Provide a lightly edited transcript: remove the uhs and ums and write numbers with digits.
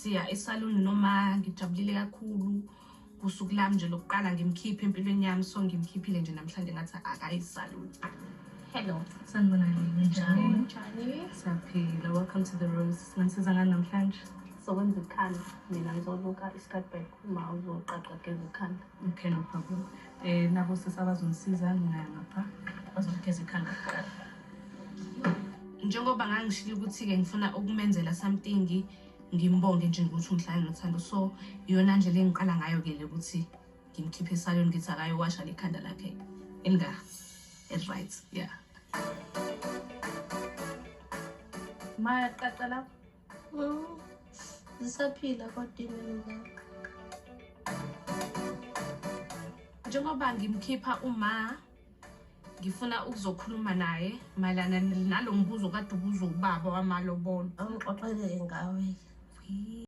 Siya esaluni noma ngijabulile kakhulu kusuku lami nje lokuqala ngimkhiphe empilweni yami, so ngimkhiphile nje namhlanje ngathi akayisaluni. Hello. Sanibonani, ninjani? Njani? Siyaphila. Welcome to the Rose. Singanisiza ngani namhlanje? Sokwenza ikhanda, mina ngizoluka i-skirt back, uma uzoqaqa geza ikhanda. Okay, no problem. Nabo sisi abazonisiza ngingaya ngapha. Bazogeza ikhanda kuqala. Njengoba ngangishilo ukuthi-ke ngifuna ukumenzela something, ngimbonge nje ukuthi ungihlale nothando, so iyona ndlela engiqala ngayo-ke le ukuthi ngimkhiphe esaloni ngithi akayowasha lekhanda lakhe elinga right, yeah. Mayaqaqa lapho. Zisaphila kodwa iy'nwele zakho. Njengoba ngimkhipha uma ngifuna ukuzokhuluma naye mayelana nalo mbuzo kade ubuzwa ubaba wamalobolo. Angixoxele ngawe.